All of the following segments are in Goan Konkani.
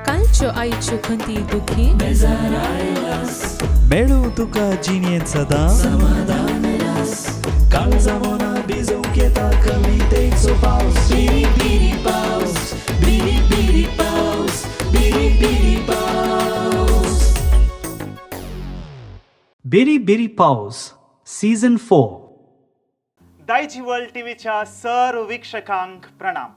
कालच्यो आयच्यो खंती दुखी मेळूं तुका जिणेंत सदां समाधान काळजा मना भिजोवंक येता कवितेचो पावस बिरी बिरी पावस बिरी बिरी पावस बिरी बिरी पावस. बिरी बिरी पावस सीझन 4. दायजी वर्ल्ड टीव्हीच्या सर्व वीक्षकांक प्रणाम.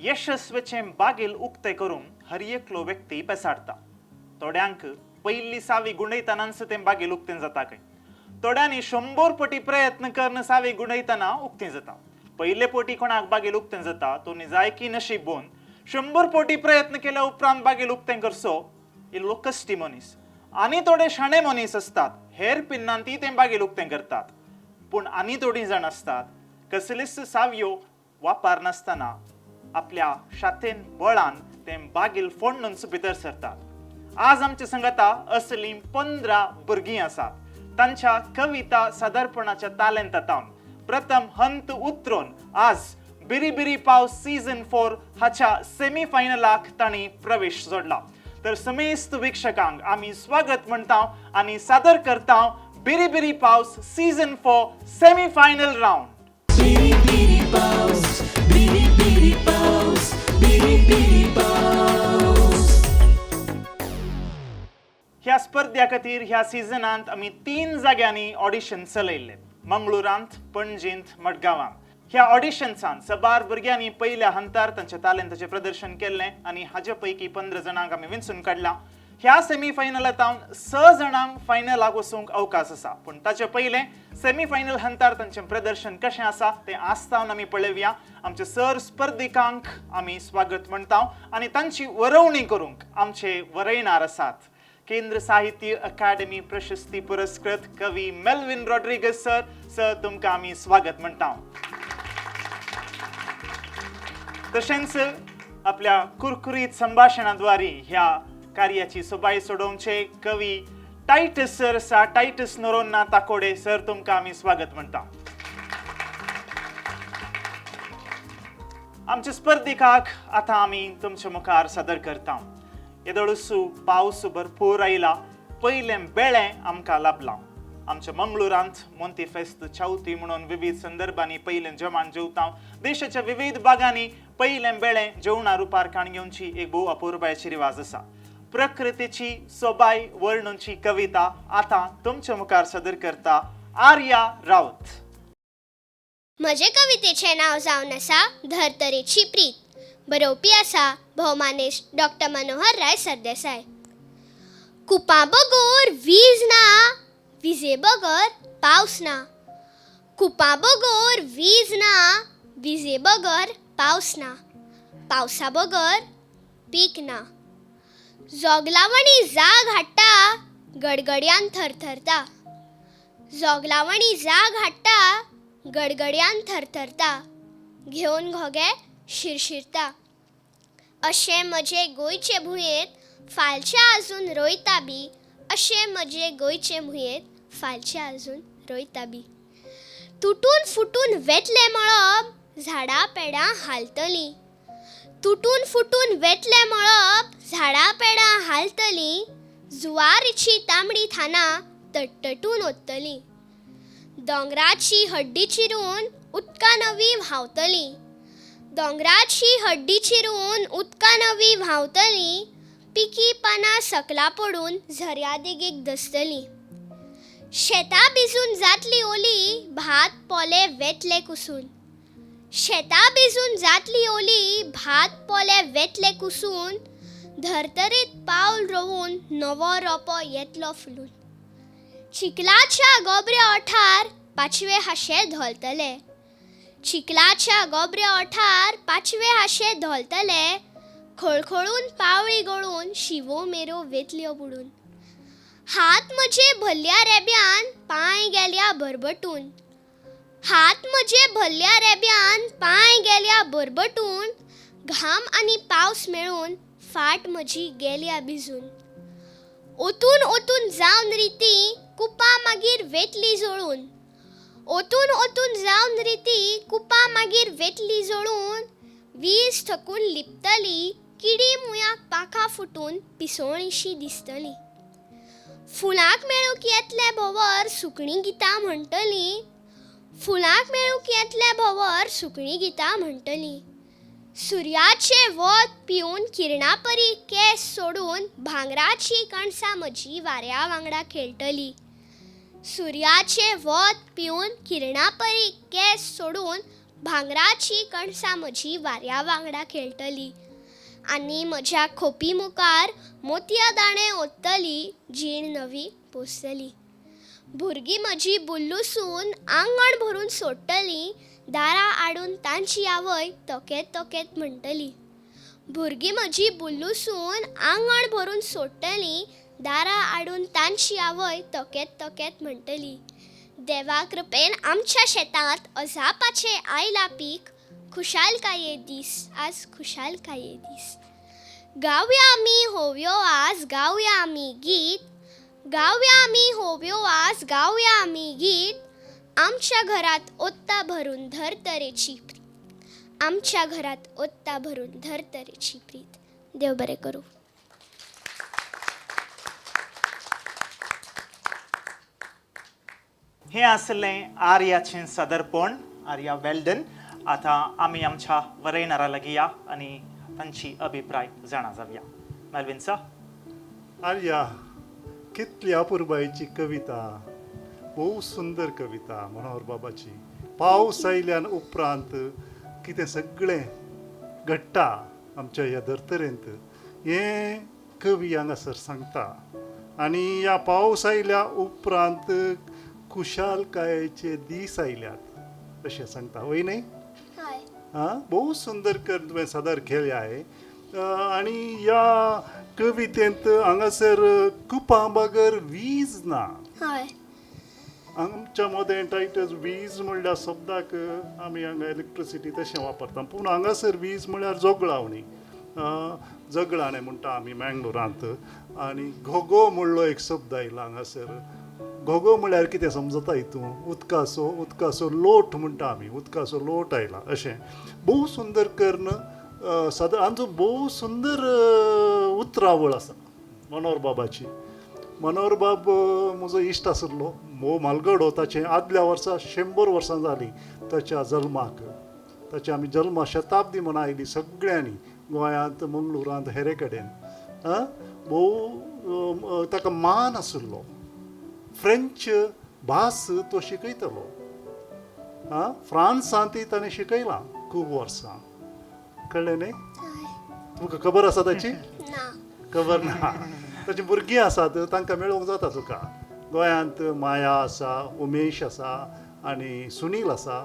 यशस्वेचें बागेल उक्तें करून हर एकलो व्यक्ती पेसाडटा. थोड्यांक पयली सावी गुंडयतनाच तें बागेल उक्तें जाता खंय, थोड्यांनी 100 पटी प्रयत्न करून सावी गुंडयतना उक्तें जाता. पयले पटी कोणाक बागेल उक्तें जाता तो निजायकी नशीब बोन 100 पटी प्रयत्न केल्या उपरांत बागेल उक्तें करचो इल्लो कश्टी मनीस. आनी थोडे शाणे मनीस आसतात हेर पिन्नान ती तें बागेल उक्तें करतात. पूण आनी थोडीं जाण आसतात कसलीच सावयो वापरनासतना आपल्या शातेन बळान तें बागील फोडून भितर सरतात. आज आमच्या संगता असलीं 15 भुरगीं आसात. तांच्या कविता सादरपणाच्या तालेंतान प्रथम हंत उतरून आज बिरी बिरी पावस सीझन 4 हाच्या सेमी फायनलाक तांणी प्रवेश जोडला. तर समेस्त वीक्षकांक आमी स्वागत म्हणटा आनी सादर करता बिरी बिरी पावस सीझन 4 सेमी फायनल रावंड. बिरी बिरी पावस बिरी बिरी पावस बिरी बिरी पावस. ह्या स्पर्ध्या खातीर ह्या सिजनांत आमी 3 जाग्यांनी ऑडिशन चलयल्ले, मंगळुरांत, पणजेंत, मडगांवांत. ह्या ऑडिशन्सान सबार भुरग्यांनी पयल्या हंतार तांच्या तालेंताचें प्रदर्शन केल्लें आनी हाजे पैकी 15 जाणांक आमी विंचून काडला. ह्या सेमी फायनलांत 6 जाणांक फायनलाक वचूंक अवकाश आसा, पूण ताचे पयलें सेमी फायनल हंतार तांचें प्रदर्शन कशें आसा तें आस्तावन आमी पळोवया. आमचे सर स्पर्धिकांक आमी स्वागत म्हणटा आनी तांची वरोवणी करूंक आमचे वरयणार आसात केंद्र साहित्य अकादमी प्रशस्ती पुरस्कृत कवी मेल्विन रॉड्रिगस सर. सर, तुमकां आमी स्वागत म्हणटा. तशेंच आपल्या कुरकुरीत संभाशणाद्वारे ह्या कार्याची सोबाय सोडोवचे कवी टायटस सर आसा, टायटस नोरोन्ना ताकोडे सर, तुमकां आमी स्वागत म्हणटा. आमच्या स्पर्धिकाक आतां आमी तुमच्या मुखार सादर करता. येदोळसू पावस भरपूर आयला, पयलें बेळें आमकां लाभलां. आमच्या मंगळुरांत मोंती फेस्त चवथी म्हणून विविध संदर्भांनी पयलें जेवण जेवता. देशाच्या विविध भागांनी पयलें बेळें जेवणा रुपार काण घेवची एक भोव अपुरबायेची रिवाज आसा. प्रकृतीची सोबाय वर्णूची कविता आतां तुमच्या मुखार सादर करता आर्या राऊत. म्हजे कवितेचें नांव जावन आसा धर्तरेची प्रीत. बरोवपी आसा भोवमानेश डॉक्टर मनोहर राय सरदेसाय. कुपां बगर वीज ना, विजे बगर पावस ना. कुपां बगर वीज ना, विजे बगर पावस ना. पावसा बगर पीक ना. जोगलावणी जाग हाडटा, गडगड्यान थरथरता. जोगलावणी जाग हाडटा, गडगड्यान थरथरता. घेवन घोगे शिरशिरता. अशें म्हजे गोंयचे भुंयेंत फालचें आजून रोयता बी. अशें म्हजे गोंयचे भुंयेंत फालचें आजून रोयता बी. तुटून फुटून वेतलें मळब, झाडां पेडां हालतलीं. तुटून फुटून वेतलें मळब, झाडां पेडां हालतलीं. जुवारीची तांबडी थानां तटतटून ओत्तलीं. दोंगराची हड्डी चिरून उदकां नवी व्हांवतलीं. दोंगराची हड्डी चिरून उदकां नवी व्हांवतलीं. पिकी पानां सकला पडून झऱ्या देगेक दसतलीं. शेतां भिजून जातली ओली, भात पोले वेतले कुसून. शेतां भिजून जातली ओली, भात पोले वेतले कुसून. धर्तरेंत पावल रोवून नवो रोपो येतलो फुलून. चिखलाच्या गोबऱ्या ओठार पाचवे हांशे धोलतले. चिखलाच्या गोबऱ्या ओठार पाचवे हांशे धोलतले. खळखळून पावळी गळून शिवो मेरो वेतल्यो बुडून. हात म्हजे भरल्या रेब्यान, पांय गेल्या बरबटून. हात म्हजे भरल्या रेब्यान, पांय गेल्या बरबटून. घाम आनी पावस मेळून फाट म्हजी गेल्या भिजून. ओतून ओतून जावन रिती, कुपां मागीर वेतली जळून. ओतून ओतून जावन रिती, कुपां मागीर वेतली जळून. वीज थकून लिपतली, किडी मुयाक पाखां फुटून पिसोळींशी दिसतलीं. फुलांक मेळूंक येतले भोंवर सुकणीं गितां म्हणटलीं. फुलांक मेळूंक येतले भोंवर सुकणीं गितां म्हणटलीं. सुर्याचें वत पिवन किरणापरी केंस सोडून भांगराचीं कणसां म्हजीं वाऱ्या वांगडा खेळटलीं. सुर्याचें वत पिवन किरणापरी केंस सोडून भांगराचीं कणसां म्हजीं वाऱ्या वांगडा खेळटलीं. आनी म्हज्या खोपी मुखार मोतयां दाणे ओततली, जीण नवी पोसतली. भुरगीं म्हजीं बुल्लुसून आंगण भरून सोडटलीं, दारां आडून तांची आवय तोखेत तोखेत म्हणटली. भुरगीं म्हजीं बुल्लुसून आंगण भरून सोडटलीं, दारां आडून तांची आवय तोखेत तोखेत म्हणटली. देवा कृपेन आमच्या शेतांत अजापाचें आयलां पीक, खुशालकाये दीस आज खुशालकाये दीस. गावया आमी होवयो आज गावया आमी गीत, गावया आमी होवयो आज गावया आमी गीत. आमच्या घरात ओत्ता भरून धर्तरेची प्रीत, आमच्या घरात ओत्ता भरून धर्तरेची प्रीत. देव बरें करूं. हें आसलें आर्याचें सादरपण. आर्या, वेल्डन. आतां आमी आमच्या वरयणारा लागीं या आनी तांची अभिप्राय जाणा जावया. Melvin sir. आर्या, कितली अपुरबायेची कविता, भोव सुंदर कविता मनोहर बाबाची. पावस आयल्यान उपरांत कितें सगळें घडटा आमच्या ह्या धर्तरेंत हें कवी हांगासर सांगता. आनी ह्या पावस आयल्या उपरांत खुशालकायेचे दीस आयल्यात अशें सांगता, वय न्ही? हय. आं, भोव सुंदर करून तुवें सादर केल्या आहे. आनी ह्या कवितेंत हांगासर कुपां बगर वीज ना. हय. आमच्या मदें टायटस वीज म्हणल्या शब्दाक आमी हांगा इलेक्ट्रिसिटी तशें वापरता, पूण हांगासर वीज म्हळ्यार जोगळावणी, जगळाणें म्हणटा आमी मँगलोरांत. आनी घोगो म्हणलो एक शब्द आयला हांगासर. घोगो म्हळ्यार कितें समजता हितून? उदकाचो, उदकाचो लोट म्हणटा आमी, उदकाचो लोट आयला अशें. भोव सुंदर करून सादर, आमचो भोव सुंदर उतरावळ आसा मनोहर बाबाची. मनोहर बाब म्हजो इश्ट आशिल्लो, भोव म्हालगडो. ताचें आदल्या वर्सा 100 वर्सां जालीं ताच्या जल्माक. ताची आमी जल्मा शताब्दी मनयली सगळ्यांनी गोंयांत, मंगळुरांत, हेरे कडेन. आं, भोव ताका मान आशिल्लो. फ्रेंच भास तो शिकयतालो. आं, फ्रांसांतय ताणें शिकयलां खूब वर्सां. कळ्ळें न्ही? तुमकां खबर आसा ताची? ना. खबर ना. ताचीं भुरगीं आसात, तांकां मेळोवंक जाता तुका. गोंयांत माया आसा, उमेश आसा आनी सुनील आसा.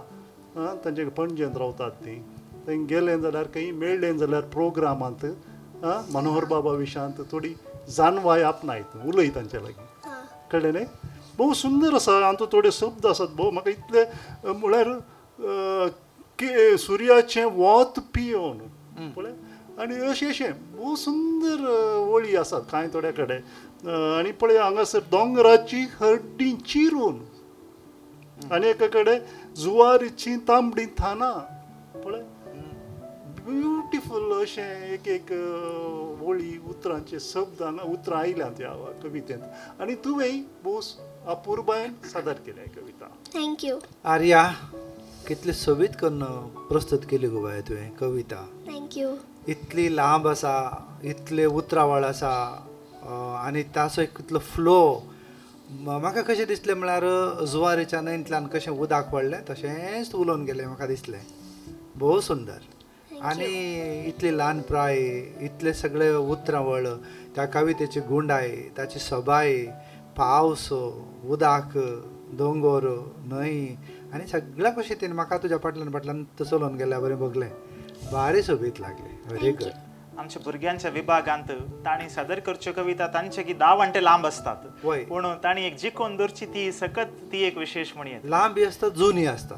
तांचे पणजेंत रावतात तीं. थंय गेलें जाल्यार, खंय मेळ्ळें जाल्यार प्रोग्रामांत मनोहर बाबा विशयांत थोडी जाणवाय आपणायत, उलय तांचे लागीं. कळ्ळें न्ही? भोव सुंदर आसा. हातूंत थोडे शब्द आसात भोव म्हाका इतले म्हळ्यार सुर्याचें वत पियोवन पळय, आनी अशें अशें भोव सुंदर वळी आसात कांय थोड्या कडेन. आनी पळय हांगासर दोंगराची हड्डीं चिरून, आनी एका कडेन जुवारीचीं तांबडीं थानां पळय, ब्युटिफूल अशें एक एक वळी उतरांचे शब्द हांगा उतरां आयल्यांत ह्या कवितेंत. आनी तुवें भोव अपुरबायेन सादर केल्या कविता. Thank you. Arya, कितली सोबीत करून प्रस्तुत केली गो बाय तुवें कविता. Thank you. इतली लांब आसा, इतले उतरावळ आसा आनी ताचो एक कितलो फ्लो. म्हाका कशें दिसलें म्हळ्यार जुवारीच्या न्हंयंतल्यान कशें उदक पडलें तशेंच उलोवन गेलें म्हाका दिसलें. भोव सुंदर. आनी इतली ल्हान प्राय, इतले सगळे उतरावळ, त्या कवितेची गुंडाय, ताची सोबाय, पावस, उदक, दोंगोर, न्हंय आनी सगळ्या भशेन म्हाका तुज्या फाटल्यान फाटल्यान चलोवन गेल्या बरें भोगलें. भारी सोबीत लागलें. Very good. आमच्या भुरग्यांच्या विभागांत तांणी सादर करच्यो कविता तांचे की 10 वण्टे लांब आसतात, पूण तांणी एक जिखोवन दवरची ती सकत ती एक विशेश म्हणयेत. लांबी आसता, जुनी आसता.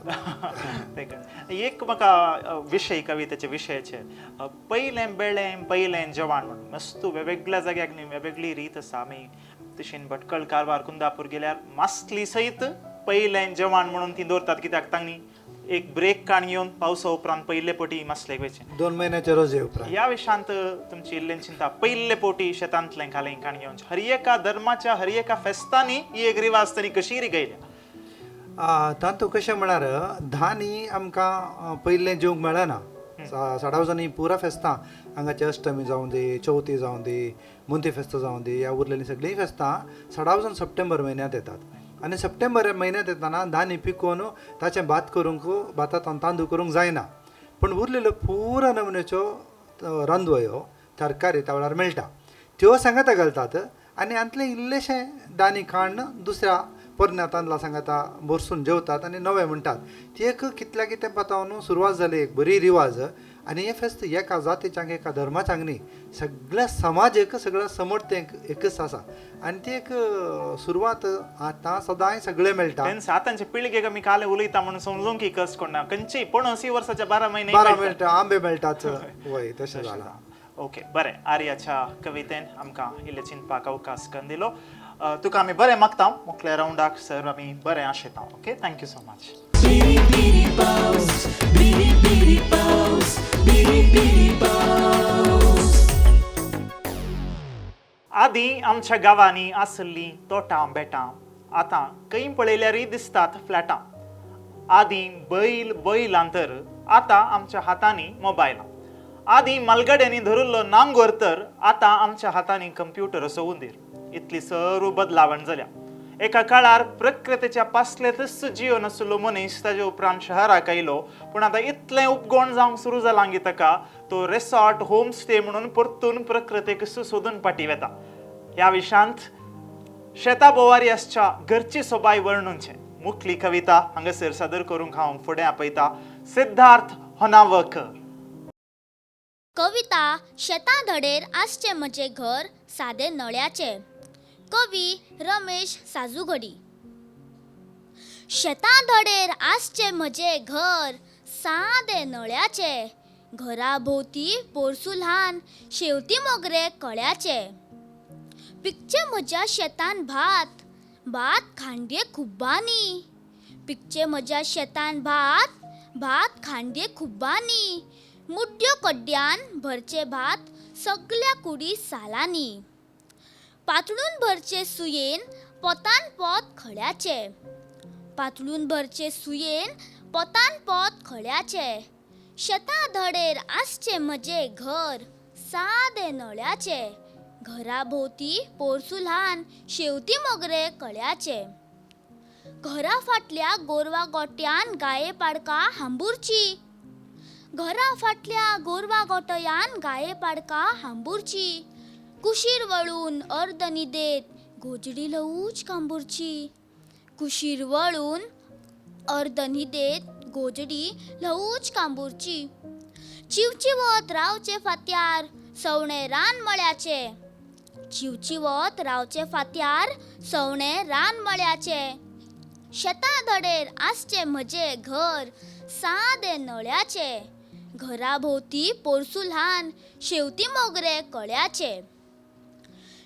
एक म्हाका विशय कवितेचे विशयाचे पयलें बेळें पयलें जेवण म्हणून मस्तू वेगवेगळ्या जाग्याक न्ही वेगवेगळी रीत आसा. आमी तशें भटकळ, कारवार, कुंदापूर गेल्यार मासली सयत पयलें जेवण म्हणून ती दवरतात, कित्याक तांणी एक ब्रेक काण घेवन पावसा उपरांत पयले पटी मासलेक वयचें. 2 म्हयन्याचे रोजे उपरांत. ह्या विशांत तुमची इल्लें चिंता, पयले पोटी शेतांतलें कालें काण घेवन हर एका धर्माच्या हर एका फेस्तांनी ही एक रिवाज तरी कशी रिगयल्या? तातूंत कशें म्हळ्यार धानी आमकां पयलें जेवंक मेळना. साडावजांनी पुरा फेस्तां हांगाची अष्टमी जावं दी, चवथी जावं दी, मोंती फेस्तां जावं दी, ह्या उरलेलीं सगळीं फेस्तां साडावजान सप्टेंबर म्हयन्यांत येतात. आनी सप्टेंबर म्हयन्यांत येतना धानी पिकोवन ताचें भात करूंक, भातांत तांदूळ करूंक जायना, पूण उरलेल्यो पुरा नमुन्याच्यो रांदवयो तरकारी त्या वेळार मेळटा, त्यो सांगाता घालतात आनी हातलें इल्लेशें दानी खाण दुसऱ्या पोरण्या तांदळा सांगाता भरसून जेवतात आनी नवें म्हणटात. ती एक कितल्या कितें पातावन सुरवात जाली एक बरी रिवाज. आनी हें फेस्त एका जातीच्यांक एका धर्माच्यांक न्ही, सगळ्या समाजेक सगळ्या समर्थेक एकच आसा आनी ती एक सुरवात आतां सदांय सगळें मेळटा. आतांचे पिळगेक आमी काले उलयता म्हणून समजूंक की कस कोण खंयची पणस वर्साच्या 12 म्हयने 12 मेळटा, आंबे मेळटात. वय तशें जालां. ओके, बरें. आर्याच्या कवितेन आमकां इल्लें चिंतपाक अवकाश करून दिलो. तुका आमी बरें मागता, मुखल्या रावंडाक सर आमी बरें आशेता. Okay, thank you so much. आदीं आमच्या गांवांनी आसलीं तोटां बेटां, आतां खंय पळयल्यारय दिसतात फ्लॅटां. आदीं बैल बैलां तर आतां आमच्या हातांनी मोबायलां. आदीं मालगाड्यांनी धरिल्लो नांगोर तर आतां आमच्या हातांनी कंप्युटर असो उंदीर. इतली सर्व बदलावण जाल्या. एका काळार प्रकृतीच्या पासलेतच जिवन आशिल्लो मनीस ताजे उपरांत शहराक आयलो, पूण आतां इतलें उपगोण जावंक सुरू जालां की ताका तो रेसॉर्ट होम स्टे म्हणून परतून प्रकृतीक सोदून फाटी वेता. ह्या विशांत शेता बोवारी आसच्या घरची सोबाय वर्णूनचें मुखली कविता हांगासर सादर करूंक हांव फुडें आपयता सिद्धार्थ होनावकर. कविता शेता धडेर आसचें म्हजें घर सादें नळ्याचें. कवी रमेश साजूघडी. शेता धडेर आसचें म्हजें घर सादें नळ्याचें, घरा भोंवती पोरसूं ल्हान शेंवती मोगरे कळ्याचें. पिकचें म्हज्या शेतान भात, भात खांडये खुब्बांनी. पिकचें म्हज्या शेतान भात, भात खांडये खुब्बांनी. मुड्ड्यो कड्ड्यान भरचें भात सगल्या कुडी सालांनी. पातळून भरचें सुयेन पोतान पोत खळ्याचें. पातळून भरचें सुयेन पोतान पोत खळ्याचें. शेता धडेर आसचें म्हजें घर सादें नळ्याचें, घरा भोंवती पोरसूं ल्हान शेंवती मोगरे कळ्याचें. घरा फाटल्या गोरवां गोट्यान गाये पाडकां हांबुरचीं. घरा फाटल्या गोरवां गोटयान गाये पाडकां हांबुरचीं. कुशीर वळून अर्द न्हिदेंत गोजडी ल्हवूच कांबुरची. कुशीर वळून अर्द न्हिदेंत गोजडी ल्हवूच कांबुरची. चिवचिवत रावचे फात्यार सवणें रान मळ्याचें. चिवचिवत रावचे फात्यार सवणें रान मळ्याचें. शेता धडेर आसचें म्हजें घर सादें नळ्याचें, घरा भोंवती पोरसूं ल्हान शेंवती मोगरे कळ्याचें.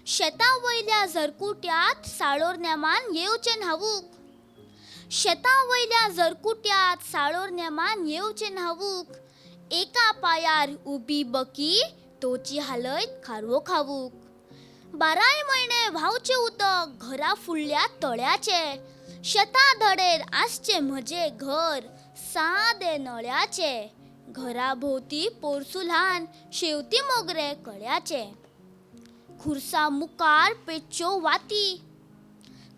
शेता वयल्या झरकुट्यांत साळोर नेमान येवचें न्हावूक. शेता वयल्या झरकुट्यांत साळोर नेमान येवचें न्हावूक. एका पांयार उबी बकी तोची हालयत खारवो खावूक. 12 म्हयने व्हांवचें उदक घरा फुडल्या तळ्याचें. शेता धडेर आसचें म्हजें घर सादें नळ्याचें, घरा भोंवती पोरसूं ल्हान शेंवती मोगरे कळ्याचें. खुर्सा मुखार पेटच्यो वाती.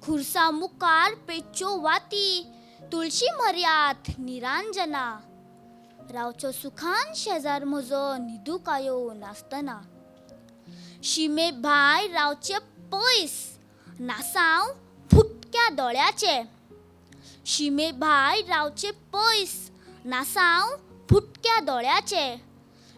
खुर्सा मुखार पेटच्यो वाती, तुळशी म्हऱ्यांत निरांजना. रावचो सुखान शेजार म्हजो न्हिदूंक आयो नासतना. शिमे भायर रावचें पयस नासांव फुटक्या दोळ्याचें. शिमे भायर रावचें पयस नासांव फुटक्या दोळ्याचें.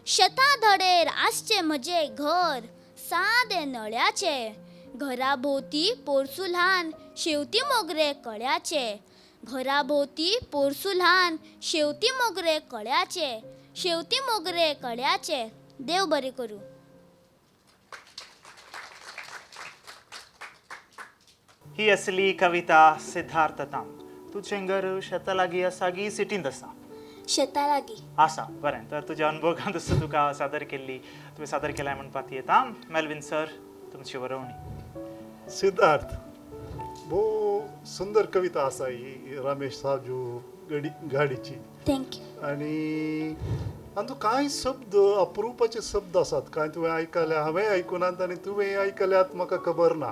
शेता धडेर आसचें म्हजें घर सादें नळ्याचें, घरा भोंवती पोरसूं ल्हान शेंवती मोगरे कळ्याचें. घरा भोंवती पोरसूं ल्हान शेंवती मोगरे कळ्याचें. शेंवती मोगरे कळ्याचें. देव बरें करूं. ही असली कविता सिद्धार्थ ताम. तुजें घर शेता लागीं आसा गी सिटींत आसा? शेता लागीं. आसा. बरें, तर तुज्या अनुभवान तसो तुका सादर केल्ली, तुवें सादर केलाय म्हणपाक येता. मेलवीन सर, तुमची बरोवणी. सिद्धार्थ, भोव सुंदर कविता आसा ही रमेश साजू गाडीची. Thank you. आनी आनी कांय शब्द अप्रुपाचे शब्द आसात, कांय तुवें आयकल्या, हांवें आयकुनात आनी तुवें आयकल्यात म्हाका खबर ना.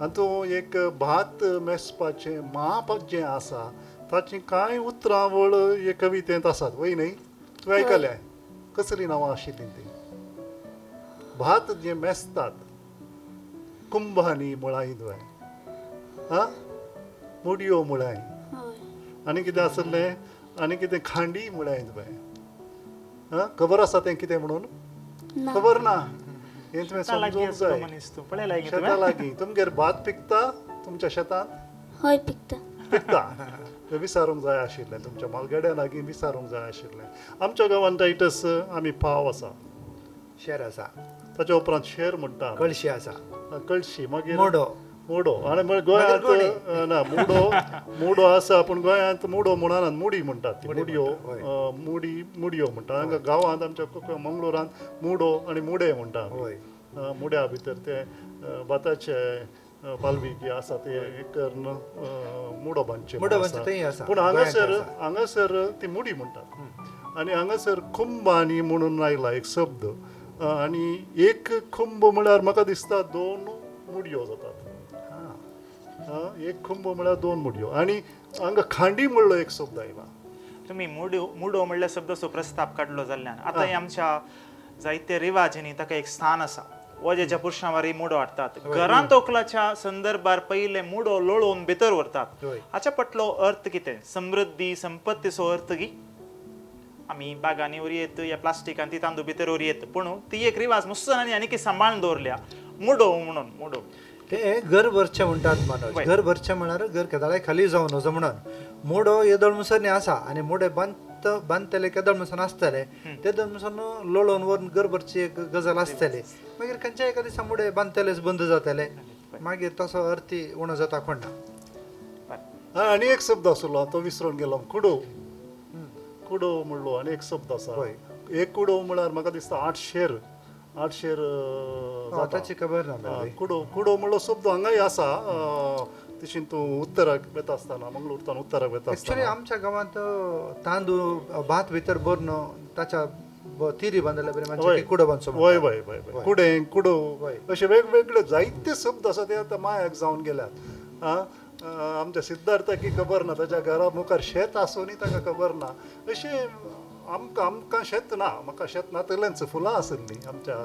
आनी तूं एक भात मेजपाचें माप जें आसा ताचीं कांय उतरां वळ हे कवितेंत आसात, वय न्हय? तुवें आयकल्या? कसलीं नांवां आशिल्लीं तीं? भात जें मेजतात कुंभानी म्हळां तुवें, आं, मुडयो म्हळां, आनी कितें आसलें, आनी कितें खांडी म्हळां तुवें, आं, खबर आसा तें कितें म्हणून? खबर ना. हें तुवें समजूंक जाय. शेता लागीं तुमगेर भात पिकता तुमच्या शेतांत? हय, पिकता. पिकता. तें विचारूंक जाय आशिल्लें, तुमच्या मालगड्या लागीं विचारूंक जाय आशिल्लें. आमच्या गांवांत टायटस आमी पाव आसा, शेर आसा, ताच्या उपरांत शेर म्हणटा, कळशी आसा, कळशी, मागीर मोडो, मुडो. आनी मागीर गोंयांत ना मुडो, मुडो आसा पूण गोंयांत मुडो म्हणनात, मुडी म्हणटात ती, मुडयो, मुडी, मुडयो म्हणटात. हांगा गांवांत आमच्या मंगळुरांत मुडो आनी मुडे म्हणटा. मुड्या भितर ते भाताचे पालवी जी आसा ते करून मुडो बांदचे, पूण हांगासर हांगासर ती मुडी म्हणटात. आनी हांगासर कुंभानी म्हणून आयला एक शब्द, आनी एक कुंभ म्हळ्यार म्हाका दिसता दोन मुडयो जातात. एक कुंभ म्हळ्यार दोन मुडयो. आनी हांगा खांडी म्हणलो एक शब्द आयला. तुमी मुडो मुडो म्हणल्यार शब्दाचो प्रस्ताव काडलो जाल्ल्यान आतां आमच्या जायते रिवाजींनी ताका एक स्थान आसा. वजेच्या पुरशांवारी मुडो हाडटात, घरांत ओकलाच्या संदर्भार पयले मुडो लोळोवन भितर व्हरतात. हाच्या पटलो अर्थ कितें? समृद्धी, संपत्तीचो अर्थ गी? आमी बागांनी उरयत या प्लास्टिकान ती तांदूळ भितर उरयत, पूण ती एक रिवाज मुसलमानांनी आनी सांबाळून दवरल्या, मुडो म्हणून. मुडो ते घर भरचें म्हणटात मनोज. घर भरचें म्हळ्यार घर केदळाय खाली जावन वचो म्हणून. मुडो येदोळ म्हणसर आसा आनी मुडे बांदतले केदळ म्हणसर आसतले, तेदळ म्हणसर लोळोवन व्हरून घर भरची एक गजाल आसतली. मागीर खंयच्या एका दिसा मुडे बांदतलेच बंद जातले, मागीर तसो अर्थी उणो जाता कोण ना. आनी एक शब्द आसलो तो विसरून गेलो, कुडो. कुडो म्हणलो आनी एक शब्द आसा. एक कुडो म्हळ्यार म्हाका दिसता 8 शेर, 8 शेर. ताची खबर ना. कुडो, कुडो म्हणलो शब्द हांगाय आसा. तशी तूं उत्तराक वता आसतना, मंगळूरतान उत्तराक वता आसतना एक्चुअली आमच्या गांवांत तांदूळ भात भितर भरून ताच्या तिरी बांदल्या बरे कुडो बांदचो. वय वय वय वय, कुडें, कुडो, अशे वेगवेगळे जायते शब्द आसा ते आतां मायाक जावन गेल्यात. आं, आमच्या सिद्धार्थाकी खबर ना, ताच्या घरा मुखार शेत आसूनय ताका खबर ना. अशें आमकां आमकां शेत ना, म्हाका शेत नातलेंच, फुलां आसलीं आमच्या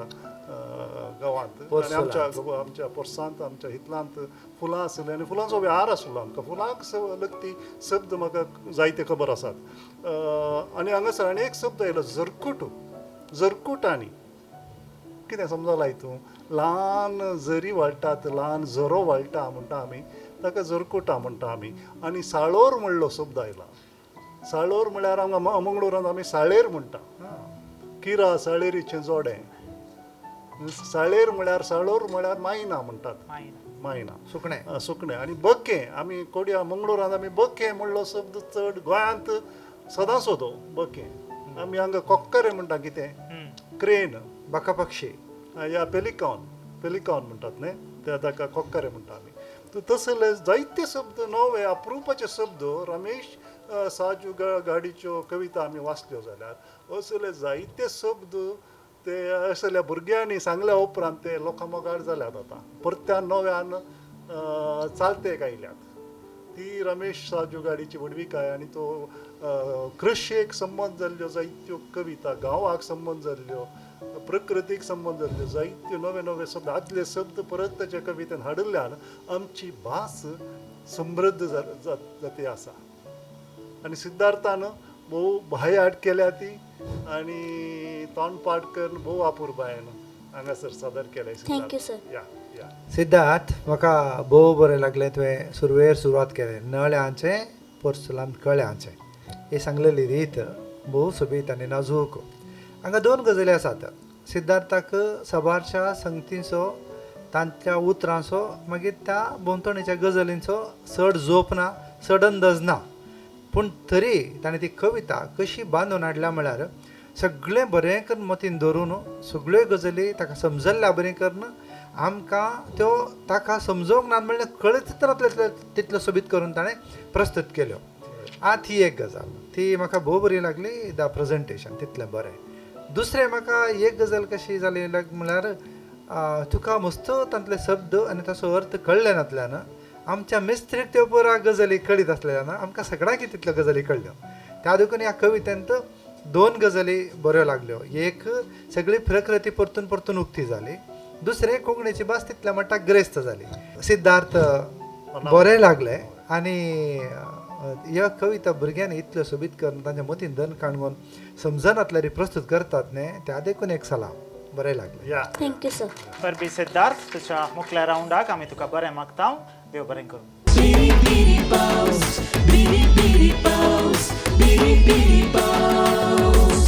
गांवांत आनी आमच्या आमच्या पोरसांत, आमच्या हितलांत फुलां आसलीं आनी फुलांचो व्यार आसलो आमकां. फुलांक लगती शब्द म्हाका जायते खबर आसात. आनी हांगासर आनी एक शब्द आयलो, झरकूट. झरकूट आनी कितें समजलाय तूं? ल्हान झरी व्हाळटात, ल्हान झरो व्हाळटा म्हणटा आमी, ताका झरकुटां म्हणटा आमी. आनी साळोर म्हणलो शब्द आयला. साळोर म्हळ्यार हांगा मंगळुरांत आमी साळेर म्हणटा. किरा साळेरीचें जोडें. साळेर म्हळ्यार, साळोर म्हळ्यार मायना म्हणटात, मायना, सुकणें, सुकणें. आनी बकें, आमी कोडया मंगळुरांत आमी बकें म्हणलो शब्द चड गोंयांत सदांच सोदो बकें. आमी हांगा कोक्करे म्हणटा, कितें क्रेन, बका पक्षी या पेलिकॉन, पेलिकॉन म्हणटात न्हय, त्या ताका कोक्करे म्हणटा आमी. तसले जायते शब्द नवे अप्रुपाचे शब्द रमेश साजू गाडीच्यो कविता आमी वाचल्यो जाल्यार असले जायते शब्द ते असल्या भुरग्यांनी सांगल्या उपरांत ते लोकां मोगार जाल्यात. आतां परत्यान नव्यान चालतेक आयल्यात. ती रमेश साजू गाडीची व्हडविकाय आनी तो कृशेक संबंद जाल्ल्यो जायत्यो कविता, गांवाक संबंद जाल्ल्यो, प्रकृतीक संबंद जाल्ल्यो जायत्यो नवे नवे शब्द, आदले शब्द परत ताच्या कवितेन हाडिल्ल्यान आमची भास समृद्ध जाती आसा. आनी सिद्धार्थान भोव भायाट केल्या ती आनी तोंडपाठ करून भोव अपुरबायेन हांगासर सादर केलें. Thank you sir. या या सिद्धार्थ, म्हाका भोव बरें लागलें तुवें सुरवेर सुरवात केलें नळ्यांचें पोर्सुलान कळ्यांचें ही सांगलेली रीत भोव सोबीत आनी नाजूक. हांगा दोन गजाली आसात. सिद्धार्थाक सबारच्या संगतींचो, तांच्या उतरांचो, मागीर त्या भोंवतणीच्या गजालींचो चड जोप ना, चड अंदाज ना, पूण तरी ताणें ती कविता कशी बांदून हाडल्या म्हळ्यार सगळें बरें करून मतीन धरून सगळ्यो गजाली ताका समजल्ल्या बरें करून आमकां त्यो ताका समजोवंक ना म्हणल्यार कळत रावतलें तितलो सोबीत करून ताणें प्रस्तूत केल्यो. आं, ती एक गजाल ती म्हाका भोव बरी लागली, the presentation तितलें बरें. दुसरें म्हाका एक गजाल कशी जाली म्हळ्यार तुका मस्त तांतले शब्द आनी ताचो अर्थ कळ्ळे नातल्यान आमच्या मिस्त्रीक त्यो पुरा गजाली कळीत आसलेल्यान आमकां सगळ्यांक तितल्यो गजाली कळ्ळ्यो. त्या देखून ह्या कवितेंत दोन गजाली बऱ्यो लागल्यो. एक, सगळी प्रकृती परतून परतून उक्ती जाली. दुसरें, कोंकणीची भास तितल्या मट्टाक ग्रेस्त जाली. सिद्धार्थ बरें लागलें आनी ह्या कविता भुरग्यांनी इतल्यो सोबीत करून तांच्या मतीन दन काणून समजनातल्यार प्रस्तूत करतात न्ही, त्या देखून एक सलाम, बरें लागलें. Thank you sir. परबी सिद्धार्थ, तुज्या मुखल्या रावंडाक आमी तुका बरें मागता. देव बरें करूं. बिरी बिरी पावस, बिरी बिरी पावस, बिरी बिरी पावस.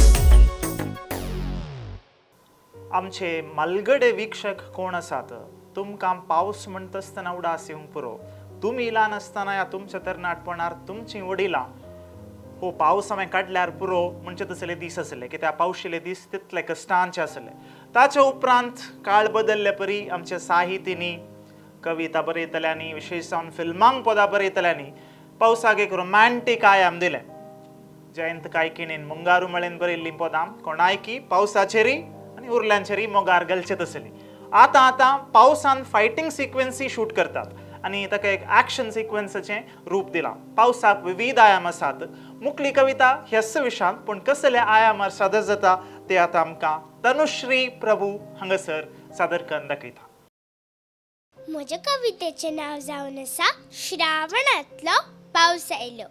आमचे मालगडे वीक्षक कोण आसात, तुमकां पावस म्हणटा आसतना उडास येवंक पुरो. तुमी ल्हान आसतना या तुमच्या तरणाटपणार तुमचीं वडिलां हो पावस हांवें काडल्यार पुरो म्हणचे तसले दीस आसले, कित्याक पावशिले दीस तितले कश्टांचे आसले. ताचे उपरांत काळ बदल्ले परी आमच्या साहित्यनी, कविता बरयतल्यांनी, विशेश जावन फिल्मांक पदां बरयतल्यांनी पावसाक एक रोमांटीक आयाम दिलें. जयंत कायकिणीन मुंगारू मळेन बरयल्लीं पदां कोणायकी पावसाचेरय आनी उरल्यांचेरय मोगार घालचे तसली. आतां आतां पावसान फायटींग सिक्वेन्सी शूट करतात आनी ताका एक एक्शन सिक्वेन्साचें रूप दिलां. पावसाक विविध आयाम आसात. मुखली कविता ह्याच विशयांत, पूण कसल्या आयामार सादर जाता ते आतां आमकां तनुश्री प्रभू हांगासर सादर करून दाखयता. म्हज्या कवितेचें नांव जावन आसा श्रावणांतलो पावस आयलो.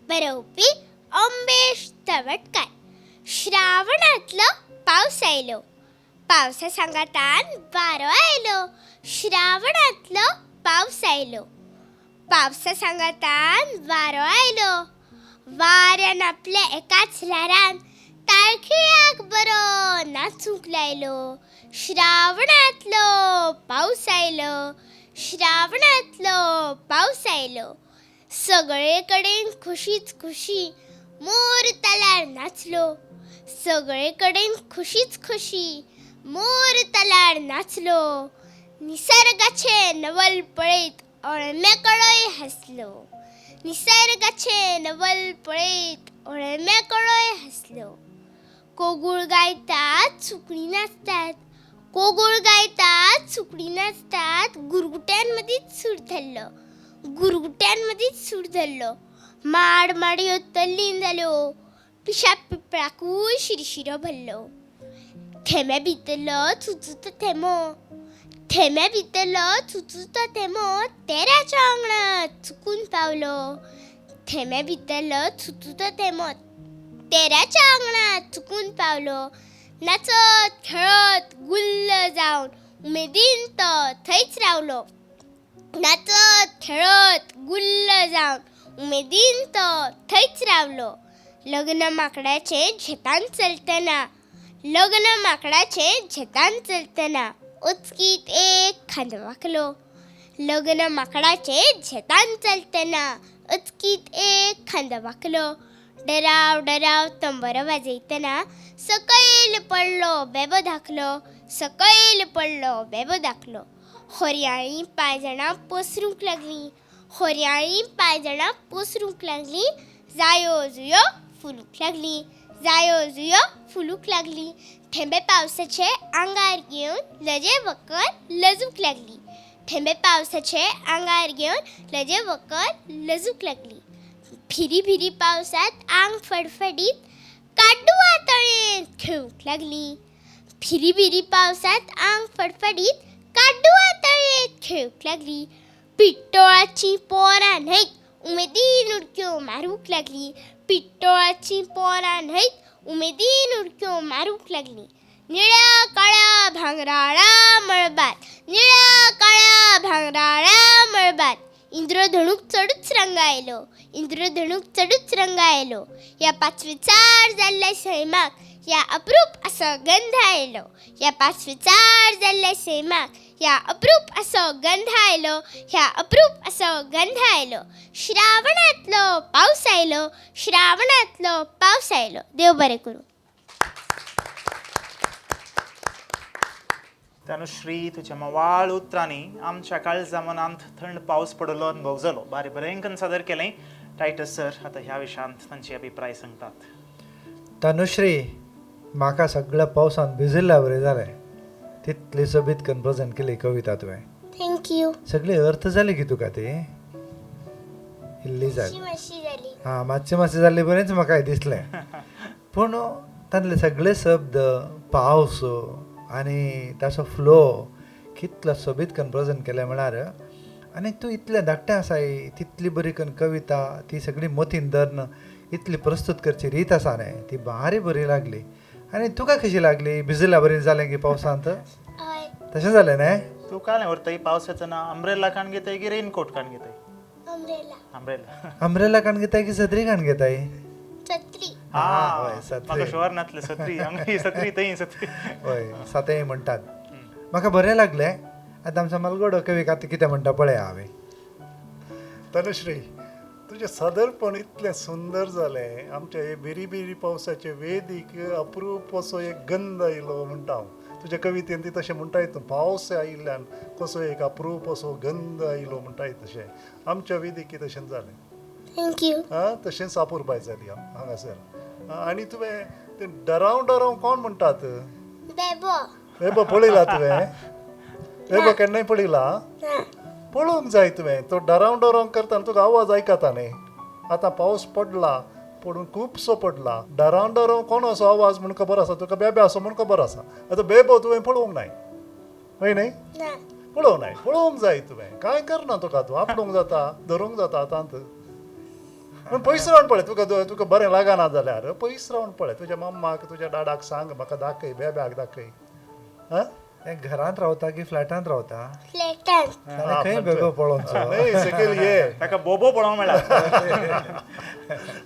बरोवपी अंबेश तवटकार. श्रावणांतलो पावस आयलो, पावसा सांगातान वारो आयलो. श्रावणांतलो पावस आयलो, पावसा सांगातान वारो आयलो. वाऱ्यान आपल्या एकाच ल्हारान ताळखिळ्याक बरो नाचूंक लायलो. श्रावणांतलो पावस आयलो, श्रावणांतलो पावस आयलो. सगळे कडेन खुशीच खुशी, मोर तालार नाचलो. सगळे कडेन खुशीच खुशी, मोर तालार नाचलो. निसर्गाचें नवल पळयत अळम्याकडोय हांसलो. निसर्गाचें नवल पळयत अळम्याकडोय हांसलो. कोगूळ गायतात सुकणीं नाचतात, कोगूळ गायतात सुकणीं नाचतात. गुरगुट्यांमदींच सूर धरलो, गुरगुट्यांमदींच सूर धरलो. माड माडयो तल्लीन जाल्यो, पिशा पिपळाकूय शिरशिरो भरलो. थेंब्या भितरलो चुचुतो थेंबो, थेंब्या भितरलो चुचुतो थेंबो तेराच्या आंगणांत चुकून पावलो. थेंब्या भितरलो चुचुतो थेंबो तेराच्या आंगणांत चुकून पावलो. नाचत खेळत गुल्ल जावन उमेदीन तो थंयच रावलो. नाचत खेळत गुल्ल जावन उमेदीन तो थंयच रावलो. लग्न माकडाचें झेतान चलतना, लग्न माकडाचें झेतान चलतना अचकीत एक खांदवाकलो. लग्न माकडाचें झेतान चलतना अचकीत एक खांदवाकलो. डराव डराव तंबरो वाजयतना सकयल पडलो बेबो धाकलो, सकयल पडलो बेबो धाकलो. खोरयाळीं पांयजणां पसरूंक लागलीं, खोरयाळीं पांयजणां पसरूंक लागलीं. जायो जुयो फुलूंक लागलीं, जायो जुयो फुलूंक लागलीं. थेंबे पावसाचे आंगार घेवन लजे वकर लजूंक लागली. थेंबे पावसाचे आंगार घेवन लजे वकर लजूंक लागली. भिरी भिरी पावसांत आंग फडफडीत काड्डुआ तळयेंत खेळूंक लागली. भिरी भिरी पावसांत आंग फडफडीत काड्डुआ तळयेंत खेळूंक लागली. पिट्टोळाचीं पोरां न्हंयत उमेदीन उडक्यो मारूंक लागली. पिट्टोळाचीं पोरां न्हंयत उमेदीन उडक्यो मारूंक लागली. निळ्या काळ्या भांगराळा मळबात, निळ्या काळ्या भांगराळ्या मळबात इंद्रधणूक चडूच रंग आयलो, इंद्रधणूक चडूच रंग आयलो. ह्या पाचवेचार जाल्ल्या सैमाक ह्या अप्रूप असो गंध आयलो. ह्या पाचवेचार जाल्ल्या सैमाक ह्या अप्रूप असो गंध आयलो, ह्या अप्रूप असो गंध आयलो. श्रावणांतलो पावस आयलो, श्रावणांतलो पावस आयलो. देव बरें करूं. तनुश्री, तुज्या मवाळ उतरांनी आमच्या काळजा मनांत थंड पावस पडलो अनुभव जालो. बारी बरें सादर केलें. टायटस सर आतां ह्या विशयांत तांची अभिप्राय सांगतात. तनुश्री, म्हाका सगळ्या पावसान भिजिल्ल्या बरें जालें. तितली सोबीत करून प्रेजेंट केली कविता तुवें. Thank you. सगळी अर्थ जाली की तुका ती इल्ली जाली? मातशी जाली. हां, मातशी मातशी जाल्ली बरेंच म्हाका दिसलें. पूण तांतले सगळे शब्द, पावस आनी ताचो फ्लो कितलो सोबीत करून प्रेजेंट केलें म्हळ्यार, आनी तूं इतलें धाकटें आसाय, तितली बरी करून कविता ती सगळी मतीन धरून इतली प्रस्तूत करची रीत आसा न्ही, ती भारी बरी लागली. आनी तुका कशी लागली? भिजिल्ल्या बरी जालें की पावसांत? हय. तशें जालें न्ही? तूं कांय व्हरताय पावसाचो ना अंब्रेला काण घेताय की रेनकोट काण घेताय? अंब्रेला. अंब्रेला. अंब्रेला काण घेताय की सत्री काण घेताय? छत्री. हां, हय, सत्री. म्हाका शुअर नासलें सत्री हांगा सत्री थंय सत्री. हय, सातेय म्हणटात. म्हाका बरें लागलें. आतां आमचो मलगोडो कवीक आतां कितें म्हणटा पळया हांवें. तनुश्री, तुजें सादरपण इतलें सुंदर जालें. आमच्या हे बिरी बिरी पावसाचे वेदीक अप्रूप असो एक गंध आयलो म्हणटा हांव. तुज्या कवितेन ती तशें म्हणटाय तूं, पावस आयिल्ल्यान कसो एक अप्रूप असो गंध आयलो म्हणटाय, तशें आमच्या वेदीक तशें जालें. Thank you. आं, तशेंच अपुरबाय जाली हांगासर. आनी तुवें तें डराव डराव कोण म्हणटात? बेबो. बेबो पळयला तुवें? बेबो केन्नाय पळयला? पळोवंक जाय तुवें. तो डराव डराव करता तुका आवाज आयकता न्ही. आतां पावस पडला, पडून खुबसो पडला. डराव डराव कोण असो आवाज म्हूण खबर आसा तुका? बेबे आसो म्हूण खबर आसा. आतां बेबो तुवें पळोवंक नाय, हय न्ही? पळोवंक नाय, पळोवंक जाय तुवें. कांय करना तुका, तूं आपडूंक जाता, धरूंक जाता आतांत. पूण पयस रावन पळय, तुका तुका बरें लागना जाल्यार पयस रावन पळय. तुज्या मम्माक तुज्या डाडाक सांग म्हाका दाखय, बेब्याक दाखय. आं, तें घरांत रावता की फ्लॅटांत रावता? फ्लॅटांत. खंय बेबो पळोवचो? न्हय, सकयल ये. ताका बोबो पळोवंक मेळ्ळा.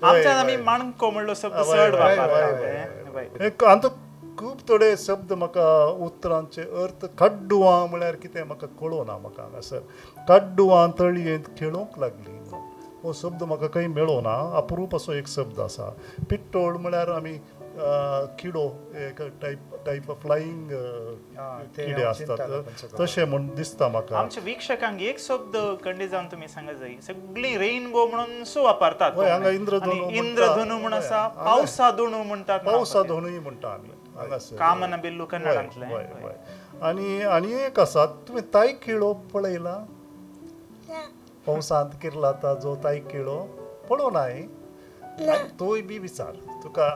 आमच्यान आमी माणको म्हणलो शब्द चड वापरतात. आतां खूब थोडे शब्द म्हाका उतरांचे अर्थ कड्डुवां म्हळ्यार कितें म्हाका कळना. म्हाका हांगासर कड्डुवां तळयेंत खेळूंक लागली हो शब्द म्हाका खंय मेळना. अप्रूप असो एक शब्द आसा. पिट्टोळ म्हळ्यार आमी किडो, एक टायप ऑफ फ्लायींग किडे आसतात तशें म्हूण दिसता म्हाका. आमच्या वीक्षकांक एक शब्द कंडी जावन तुमी सांगा जाय. सगळी रेनबो म्हणून सो वापरतात. हांगा इंद्रधनू, इंद्रधनू म्हूण आसा, पावसा धोणू म्हणटात. पावसा धोणूय म्हणटा आमी हांगासर. कामना बिल्लू कन्नडांतलें. हय. आनी आनी एक आसा, तुवें ताय किळो पळयला? पावसांत किर्लाता जो ताय किळो पळोवनाय? तोय बी विचार तुका.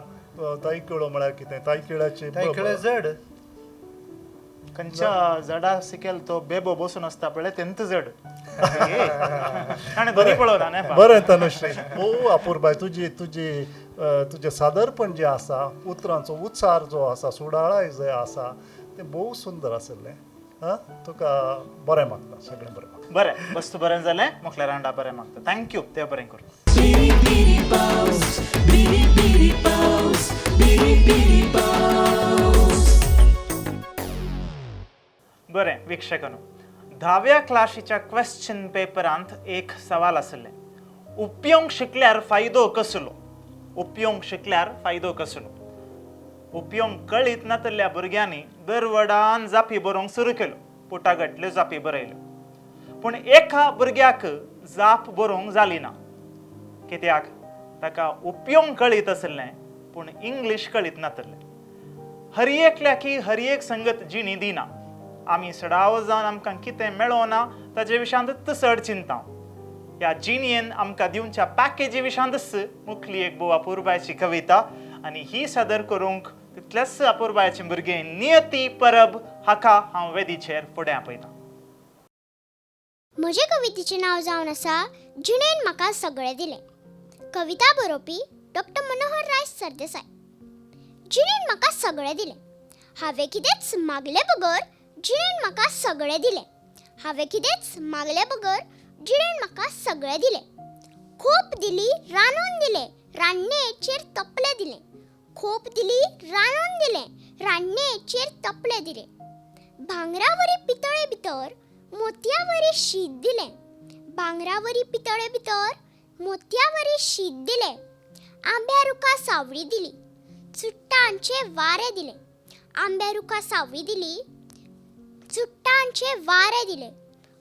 ताय किळो म्हळ्यार कितें? ताय किळाचे तायकिळे जड खंयच्या जडा सिकेल तो बेबो बसून आसता पळय तेंत जड. ताणें बरी पळोवना. बरें तनुश्री, भोव अपुरबाय तुजी. तुजी तुजें सादरपण जें आसा, उतरांचो उच्चार जो आसा, सुडाळाय जे आसा, तें भोव सुंदर आशिल्लें. आं, तुका बरें मागता, सगळें बरें मागता. बरें, वस्तू बरें जालें. मुखल्या रांडा बरें मागता. Thank you. देव बरें करूं. बिरी बिरी पावस, बिरी बिरी पावस, बिरी बिरी पावस. बरें वीक्षकांनो, 10व्या क्लासीच्या क्वेश्चन पेपरांत एक सवाल आशिल्लें, उपयोग शिकल्यार फायदो कसलो? उपयोग शिकल्यार फायदो कसलो? उपयोग कळीत नातल्या भुरग्यांनी दरवडान जापी बरोवंक सुरू केलो. पुटागटल्यो जापी बरयल्यो. पूण एका भुरग्याक जाप बरोवंक जाली ना. कित्याक? ताका उपयोग कळीत आशिल्लें पूण इंग्लीश कळीत नातलें. हर एकल्याकी हर एक संगत जिणी दिना. आमी सडाव जावन आमकां कितें मेळोना ताजे विशयांत चड चिंता. ह्या जिणयेन आमकां दिवच्या पॅकेजी विशयांतच मुखली एक भोव अपुरबायची कविता आनी ही सादर करूंक तितलेच अपुरबायचें भुरगें नियती परब हाका हांव वेदीचेर फुडें आपयतां. म्हजे कवितेचें नांव जावन आसा जिणेन म्हाका सगळें दिलें. कविता बरोवपी डॉक्टर मनोहर राय सरदेसाय. जिणेन म्हाका सगळें दिलें, हांवें कितेंच मागले बगर जिणेन म्हाका सगळें दिलें. हांवें कितेंच मागले बगर जिणेन म्हाका सगळें दिलें. खोप दिली रांदून दिलें, रान्नेचेर तपलें दिलें. खोप दिली रांदून दिलें, रान्नेचेर तपलें दिलें. भांगरावरी पितळे भितर मोतयावरी शीत दिलें. भांगरावरी पितळे भितर मोतयावरी शीत दिलें. आंब्या रुखा सावळी दिली, चुट्टांचे वारें दिलें. आंब्या रुखा सावळी दिली, चुट्टांचे वारें दिलें.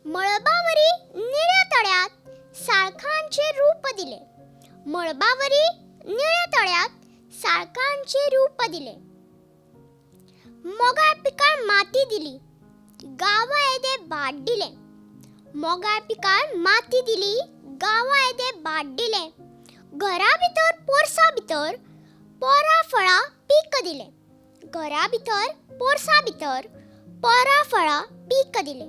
मळबावरी निळ्या तळ्यात साळखांचें रूप दिलें. मळबावरी निळ्या तळ्यात साळकांचें रूप दिलें. मोगाळ पिकाळ माती दिली, गांवा येदें भाट दिलें. मोगाळ पिकाळ माती दिली, गांवा येदें भाट दिलें. घरा भितर पोरसा भितर पोरा फळां पीक दिलें. घरा भितर पोरसा भितर पोरा फळां पीक दिलें.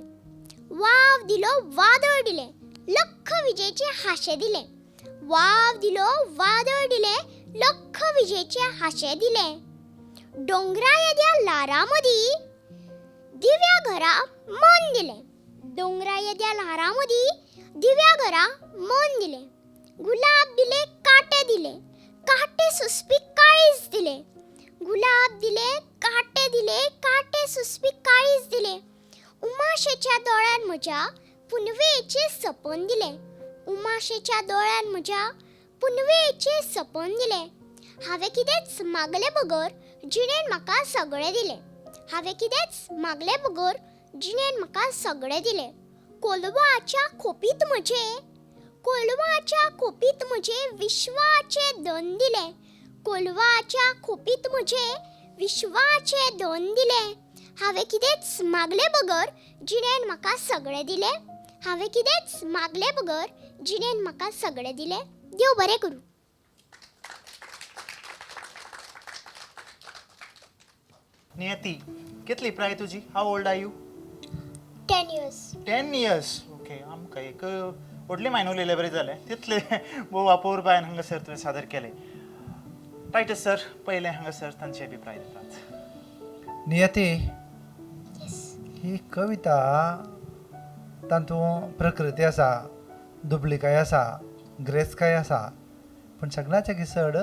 वाव दिलो वादळ दिलें, लख्ख विजेचें हांशें दिलें. वाव दिलो वादळ दिलें, लख्ख विजेचें हांशें दिलें. दोंगरा येद्या ल्हारां मदीं दिव्या घरा मन दिलें. दोंगरा येद्या ल्हारां मदीं दिव्या घरा मन दिलें. गुलाब दिले कांटे दिले, कांटे सोंसपी काळीज दिलें. गुलाब दिले कांटे दिले, कांटे सोंसपी काळीज दिलें. उमाशेच्या दोळ्यान म्हज्या पुनवेचें सपन दिलें. उमाशेच्या दोळ्यान म्हज्या पुनवेचें सपन दिलें. हांवें कितेंच मागले बगर जिणेन म्हाका सगळें दिलें. हांवें कितेंच मागले बगर जिणेन म्हाका सगळें दिलें. कोलवाच्या खोपीत म्हजे, कोलवाच्या खोपीत म्हजे विश्वाचें धन दिलें. कोलवाच्या खोपीत म्हजे विश्वाचें धन दिलें. हांवें कितेंच मागले बगर जिणेन म्हाका सगळें दिलें. हांवें कितेंच मागले बगर जिणेन म्हाका सगळें दिलें. देव बरें करूं. नियती, कितली प्राय तुजी? How old are you? 10 years. 10 years. Okay, आमकां एक व्हडली मायन उलयले बरें जालें, तितले भोव अपुरबायेन हांगासर तुवें सादर केलें. टायटस सर पयलें हांगासर तांचे अभिप्राय दितात. नियती, ही कविता तातूंत प्रकृती आसा, दुबलिकाय आसा, ग्रेसकाय आसा, पूण सगळ्याच्या चड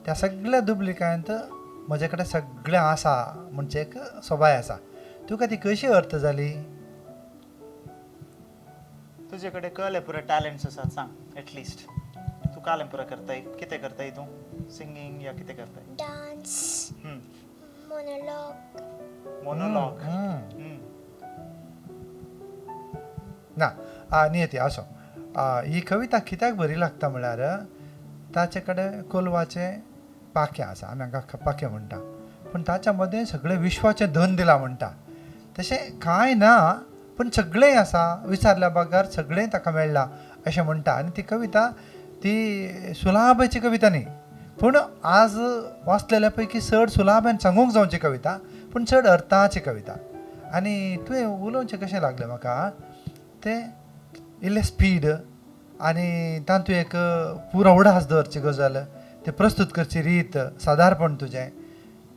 त्या सगळ्या दुबलिकायंत म्हजे कडेन सगळें आसा म्हणजे एक सोबाय आसा. तुका ती कशी अर्थ जाली? तुजे कडेन कळ्ळें पुरो टॅलंट्स आसात, सांग एटलिस्ट तूं कालें पुरो करताय, कितें करताय तूं? सिंगींग या कितें करताय? Dance, monologue. मोनोलॉग. ना नियती असो ही कविता कित्याक बरी लागता म्हळ्यार ताचे कडेन कोलवाचें पाखें आसा, आमी हांगा पाखें म्हणटा, पूण ताच्या मदें सगळें विश्वाचें धन दिलां म्हणटा. तशें कांय ना पूण सगळें आसा, विचारल्या बगर सगळें ताका मेळ्ळां अशें म्हणटा. आनी ती कविता ती सुलाभाची कविता न्ही, पूण आज वाचलेल्या पैकी चड सुलाभान सांगूंक जावची कविता, पूण चड अर्थाची कविता. आनी तुवें उलोवचें कशें लागलें म्हाका तें इल्लें स्पीड आनी तातूंत एक पुरो उडास दवरची गजाल, तें प्रस्तूत करची रीत सादारपण तुजें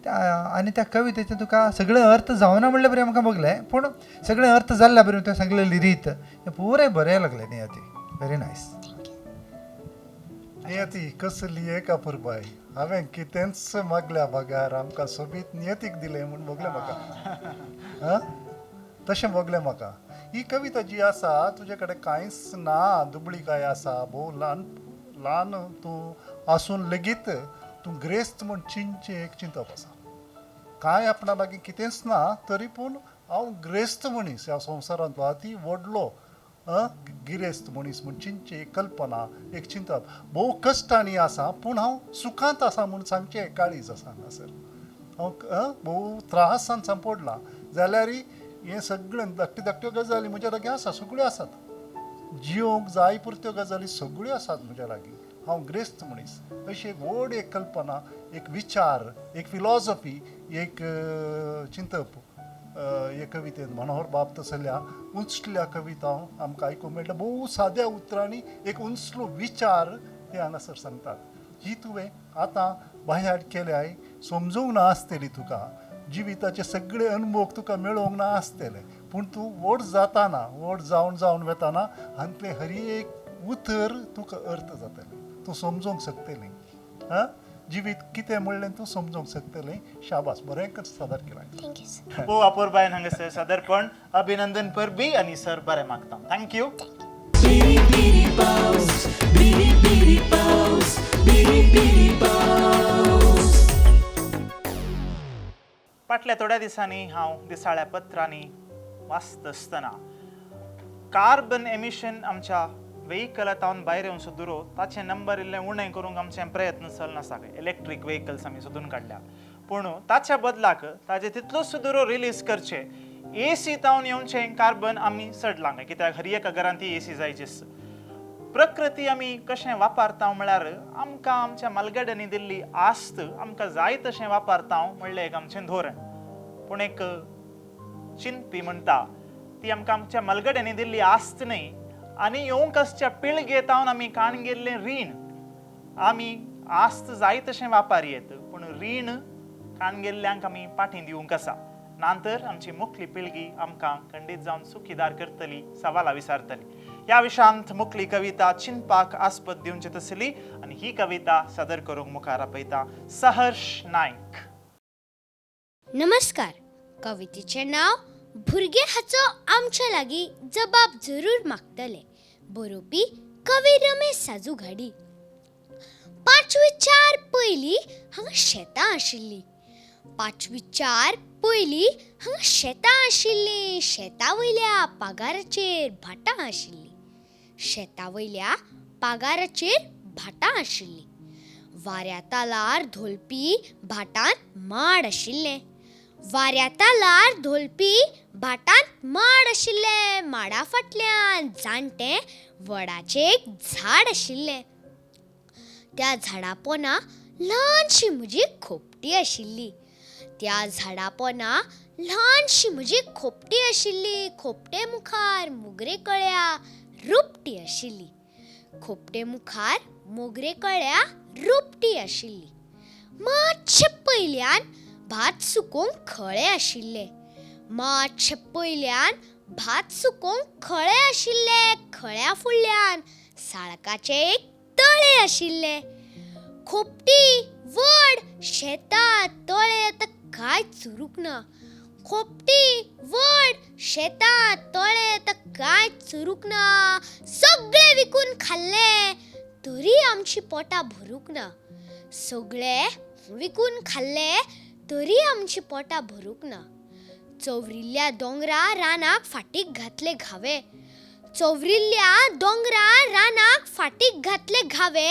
आनी त्या कवितेचे तुका सगळे अर्थ जावना म्हणले बरें म्हाका बगलें, पूण सगळे अर्थ जाल्ल्या बरें तुवें सांगलेली रीत हें पुरें बरें लागलें. नियती, व्हेरी नायस. नियती कसली एक अपुरबाय, हांवें कितेंच मागल्या बगर आमकां सोबीत नियतीक दिलें म्हूण भोगलें म्हाका. तशें भोगलें म्हाका. ही कविता जी आसा तुजे कडेन कांयच ना, दुबळी काय आसा, भोव ल्हान ल्हान तूं आसून लेगीत तूं ग्रेस्त म्हूण चिंतचें एक चिंतप आसा. कांय आपणा लागीं कितेंच ना तरी पूण हांव ग्रेस्त मनीस, ह्या संवसारांतलो अती व्हडलो गिरेस्त मनीस म्हूण चिंतचें एक कल्पना, एक चिंतप. भोव कश्टांनी आसा पूण हांव सुखांत आसा म्हूण सांगचें काळीज आसा हांगासर. हांव भोव त्रासान सांपडलां जाल्यारय हें सगळें धाकट्यो धाकट्यो गजाली म्हज्या लागीं आसा, सगळ्यो आसात. जियोंक जाय पुरत्यो गजाली सगळ्यो आसात म्हज्या लागीं. हांव ग्रेस्त मनीस अशी एक व्हड एक कल्पना, एक विचार, एक फिलॉसॉफी, एक चिंतप हे कवितेन मनोहर बाब तसल्या उंचल्या कविता आमकां आयकूंक मेळटा. भोव साद्या उतरांनी एक उंचलो विचार ते हांगासर सांगतात. ही तुवें आतां बाह्यार केल्याय समजूंक ना आसतली तुका, जिविताचे सगळे अनुभव तुका मेळोवंक ना आसतले, पूण तूं व्हड जाताना, व्हड जावन जावन वेताना हांतलें हर एक उतर तुका अर्थ जातलें, तूं समजूंक शकतली. जिवीत कितें म्हणलें तूं समजोंक शकतलें. शाबास, बरें सादर केलां. Thank you sir. भोव अपुरबायेन हांगासर सादरपण, अभिनंदन परबी आनी सर बरें मागता. Thank you. बिरी बिरी पावस, बिरी बिरी पावस, बिरी बिरी पावस. फाटल्या थोड्या दिसांनी हांव दिसाळ्या पत्रांनी वाचता आसतना कार्बन एमिशन आमच्या वेहिकलांत भायर येवन सुदूरो ताचे नंबर इल्ले उणें करूंक आमचे प्रयत्न चलना. इलेक्ट्रीक वेहिकल्स आमी सोदून काडल्या, पूण ताच्या बदलाक ताजे तितलोच सुदूरो रिलीज करचे एसी तावन येवचें कार्बन आमी चड लागना, कित्याक हर एका घरांत ती एसी जायचीच. प्रकृती आमी कशें वापरता म्हळ्यार आमकां आमच्या मालगाड्यांनी दिल्ली आस्त आमकां जाय तशें वापरता म्हणलें एक आमचें धोरण. पूण एक चिंतपी म्हणटा ती आमकां आमच्या मालगड्यांनी दिल्ली आस्त न्हय आनी येवंक आसच्या पिळगे तावन आमी काण गेल्लें रीण. आमी आस्त जाय तशें वापार येत, पूण रीण काण गेल्ल्यांक आमी पाठी दिवंक आसा, ना तर आमची मुखली पिळगी आमकां खंडीत जावन सुखीदार करतली, सवालां विचारतली. ह्या विशयांत मुखली कविता चिंतपाक आस्पद दिवची तसली आनी ही कविता सादर करूंक मुखार आपयता सहर्ष नायक. नमस्कार. कवितेचें नांव भुरगे हाचो आमच्या लागीं जबाब जरूर मागतले. बरोवपी कवी रमेश साजू घाडी. 5वी 4 पयलीं हांगा शेतां आशिल्लीं. 5वी 4 पयलीं हांगा शेतां आशिल्लीं. शेतां वयल्या पागाराचेर भाटां आशिल्लीं. शेतां वयल्या पागाराचेर भाटां आशिल्लीं. वाऱ्या तालार धोलपी भाटांत माड आशिल्लें. वाऱ्या तालार धोलपी भाटांत माड आशिल्लें. माडा फाटल्यान जाणटें वडाचें एक झाड आशिल्लें. त्या झाडा पोना ल्हानशी म्हजी खोपटी आशिल्ली. त्या झाडा पोना ल्हानशी म्हजी खोपटी आशिल्ली. खोपटे मुखार मोगरे कळ्या रोपटी आशिल्ली. खोपटे मुखार मोगरे कळ्या रोपटी आशिल्ली. मातशें पयल्यान भात सुकोवंक खळे आशिल्ले. मातशें पयल्यान भात सुकोवंक खळे आशिल्ले. खळ्या फुडल्यान साळकाचें एक तळें आशिल्लें. खोपटी, वड, शेतां, तळें आतां कांय चुरूंक ना. खोपटी, वड, शेतां, तळें आतां कांय चुरूंक ना. सगळें विकून खाल्लें तरी आमची पोटां भरूंक ना. सगळें विकून खाल्लें तरी आमची पोटां भरूंक ना. चवरिल्ल्या दोंगरा रानाक फाटीक घातले घावे. चवरिल्ल्या दोंगरा रानाक फाटीक घातले घावे.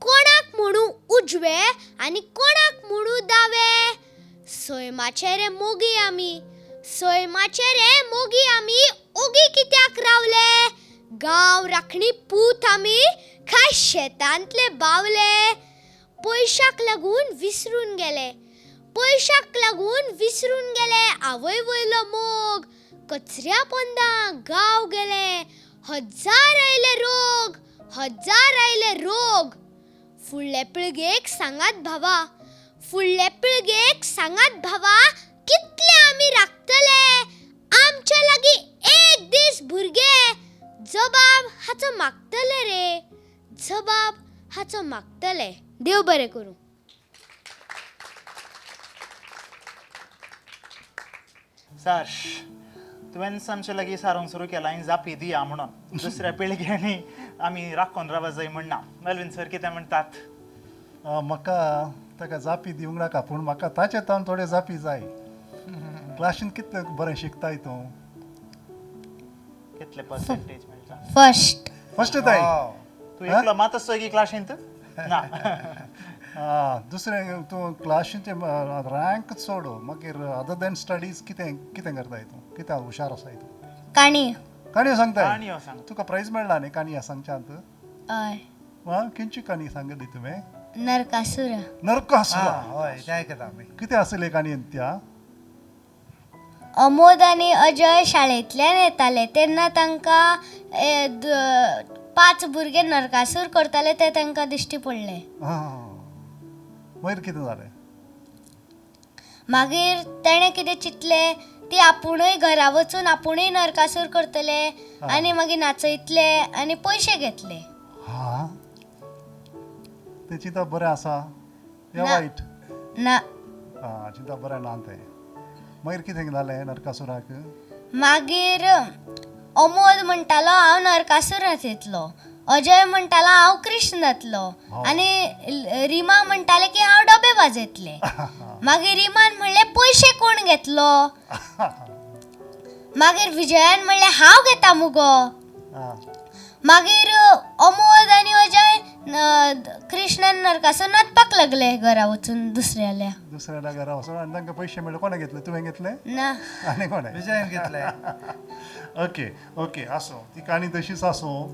कोणाक म्हणू उजवे आनी कोणाक म्हणू दावे. सैमाचे रे मोगी आमी, सैमाचे रे मोगी आमी, ओगी कित्याक रावले. गांव राखणी पूत आमी, काय शेतांतले बावले. पयशाक लागून विसरून गेले, पयशाक लागून विसरून गेले आवय वयलो मोग. कचऱ्या पोंदा गांव गेले, हजार आयले रोग, हजार आयले रोग. फुडले पिळगेक सांगात भावा, फुडले पिळगेक सांगात भावा, कितले आमी राखतले. आमच्या लागीं एक दीस भुरगे जबाब हाचो मागतले रे, जबाब हाचो मागतले. देव बरें करूं. सहर्ष, तुवें आमचे लागीं सारोंक सुरू केलां आनी जापी दिया म्हणून दुसऱ्या पिळग्यांनी आमी राखून रावा जाय म्हणना. मेलविन सर कितें म्हणटात? म्हाका ताका जापी दिवंक नाका, पूण म्हाका ताचे तावन थोडे जापी जाय. क्लासीन कितलें बरें शिकताय तूं? कितले पर्सेंटेज मेळटा? फर्स्ट. फर्स्ट येताय? तूं एकलो मात आसतोय की क्लासींत? ना. दुसरें तूं क्लासीचे रँक सोड, मागीर अदर दॅन स्टडीज कितें कितें करताय तूं? कित्याक हुशार आसाय तूं? काणी. काणयो सांगताय? काणयो सांग. तुका प्रायज मेळ्ळा न्ही काणयो सांगच्यांत? हय. आं, खंयची काणी सांगली तुवें? नरकासूर. नरकासूर. हय, तें आयकता आमी. कितें आसलें काणयेंत त्या? अमोद आनी अजय शाळेंतल्यान येताले तेन्ना तांकां 5 भुरगे नरकासूर करताले ते तांकां दिश्टी पडले. मागीर कितें जालें? मागीर तेणें कितें चिंतलें, ती आपुणूय घरा वचून आपुणूय नरकासूर करतले आनी मागीर नाचयतले आनी पयशे घेतले. हां, तें चिंतप बरें आसा. या ना. वायट? ना. आं, चिंतप बरें ना तें. मागीर कितें जालें नरकासुराक? मागीर अमोल म्हणटालो हांव नरकासूर येतलो, अजय म्हणटालो हांव कृष्ण जातलो आनी रिमा म्हणटालें की हांव डबे वाजयतलें. मागीर रिमान म्हणलें पयशे कोण घेतलो? मागीर विजयान म्हणलें हांव घेता मुगो. मागीर अमोद आनी अजय कृष्णान नरकासूर नाचपाक लागले घरा वचून दुसऱ्याल्या. दुसऱ्याल्या घरा वचून. आनी तांकां पयशे मेळ्ळे? कोणें घेतले? तुवें घेतले? ना. आनी कोणें? विजयान घेतले. ओके ओके, आसूं, ती काणी तशीच आसूं.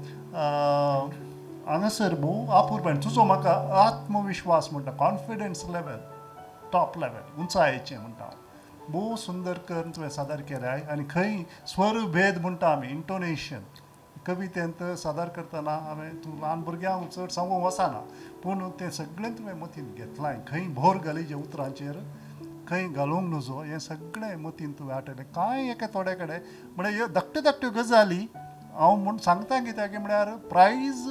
हांगासर भोव अपुरबायेन तुजो म्हाका आत्मविश्वास म्हणटा, कॉन्फिडन्स लेवल टॉप लेवल, उंचायेचें म्हणटा हांव. भोव सुंदर करून तुवें सादर केल्याय. आनी खंय स्वरभेद म्हणटा आमी, इंटोनेशन कवितेंत सादर करतना हांवें तूं ल्हान भुरग्यांक चड सांगूंक वचना, पूण तें सगळें तुवें मतींत घेतलां. खंय भोर घाली जे उतरांचेर, खंय घालूंक नजो, हें सगळें मतींत तुवें आठयलें. कांय एका थोडे कडेन म्हळ्यार ह्यो धाकट्यो धाकट्यो गजाली हांव म्हूण सांगता कित्याक म्हळ्यार प्रायज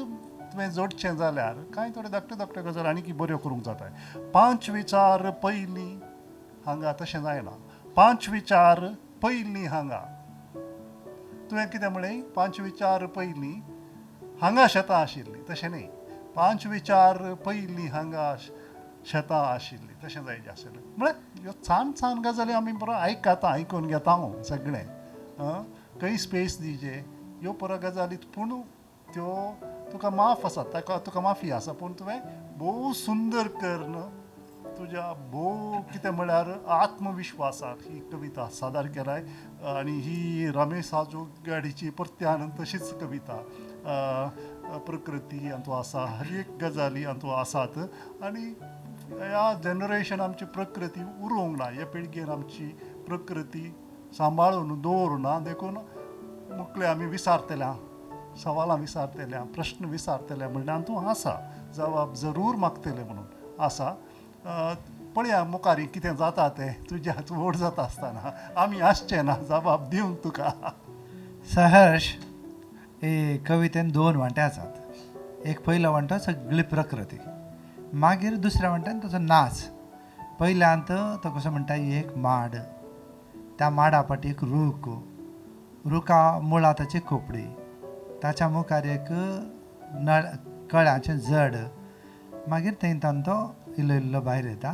तुवें जोडचें जाल्यार कांय थोड्यो धाकट्यो धाकट्यो गजाली आनीक बऱ्यो करूंक जाता. पांच विचार पयलीं हांगा तशें जायना. पांच विचार पयलीं हांगा तुवें कितें म्हळें? पांच विचार पयलीं हांगा शेतां आशिल्लीं, तशें न्ही. पांच विचार पयलीं हांगा शेतां आशिल्लीं तशें जायचें आशिल्लें. म्हळ्यार ह्यो सान सान गजाली आमी बरो आयकता, आयकून घेता हांव सगळें. खंय स्पेस दिजे ह्यो पुरो गजाली, पूण त्यो तुका माफ आसा, ताका तुका माफी आसा, पूण तुवें भोव सुंदर करून तुज्या भोव कितें म्हळ्यार आत्मविश्वासाक ही कविता सादर केलाय. आनी ही रमेश हाजो गाडीची परत्यान तशीच कविता प्रकृती हातूंत आसा, हर एक गजाली हातूंत आसात. आनी ह्या जनरेशन आमची प्रकृती उरोंक ना, ह्या पिळगेन आमची प्रकृती सांबाळून दवरुना, देखून मुखले आमी विसारतल्या, सवालां विसारतल्या, प्रश्न विसारतल्या म्हणल्यार तूं आसा जवाब जरूर मागतले म्हणून आसा. पळया मुखार कितें जाता तें, तुज्या व्हड जाता आसतना आमी आसचे ना जबाब दिवंक तुका. सहर्ष, हे कवितेन दोन वांटे आसात. एक पयलो वांटो सगळी प्रकृती, मागीर दुसऱ्या वांट्यान ताचो नाच. पयल्यांत तो कसो म्हणटा, एक माड, त्या माडा फाटी एक रूख, रुखा मुळा ताची खोपडी, ताच्या मुखार एक नळ कळ्याचें जड, मागीर थंयतान तो इल्लो इल्लो भायर येता.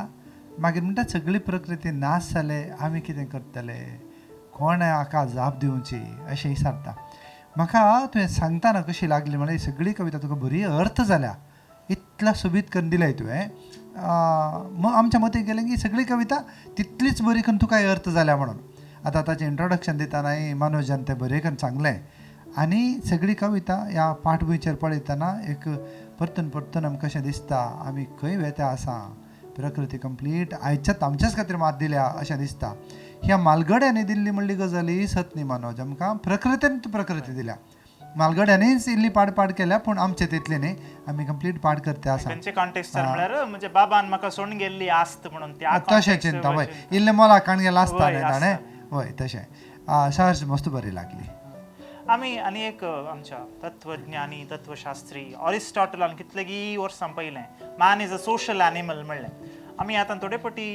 मागीर म्हणटा सगळी प्रकृती नाश जाले, आमी कितें करतले, कोण हाका जाप दिवची अशें विचारता. म्हाका तुवें सांगतना कशी लागली म्हळ्यार सगळी कविता तुका बरी अर्थ जाल्या, इतल्या सोबीत करून दिल्या तुवें. आमच्या मतीक गेलें की सगळी कविता तितलीच बरी करून तुका अर्थ जाल्या म्हणून. आतां ताचें इंट्रोडक्शन दितनाय मनोजान तें बरें करून सांगलें. आनी सगळी कविता ह्या पाठभुंयचेर पळयतना एक परतून परतून आमकां कशें दिसता, आमी खंय वेता आसा, प्रकृती कंप्लीट आयच्याच आमच्याच खातीर मात दिल्या अशें दिसता. ह्या मालगड्यांनी दिल्ली म्हणली गजाल ही सत न्ही मनोज, आमकां प्रकृतीन प्रकृती दिल्या. मालगड्यांनीच इल्ली पाड पाड केल्या, पूण आमचे तितली न्ही, आमी कंप्लीट पाड करते आसा. खंयचे कॉन्टेक्स्ट म्हळ्यार म्हणजे बाबान म्हाका सोडून गेल्ली आस्त म्हणून तशें चिंता, वय इल्लें मोला काण गेला आसता न्ही ताणें, वय तशें. सहज मस्त बरी लागली. आमी आनी एक आमच्या तत्वज्ञानी तत्वशास्त्री ऑरिस्टॉटलान कितलेगी वर्सां पयलें man is a social animal म्हणलें. आमी आतां थोडे पटी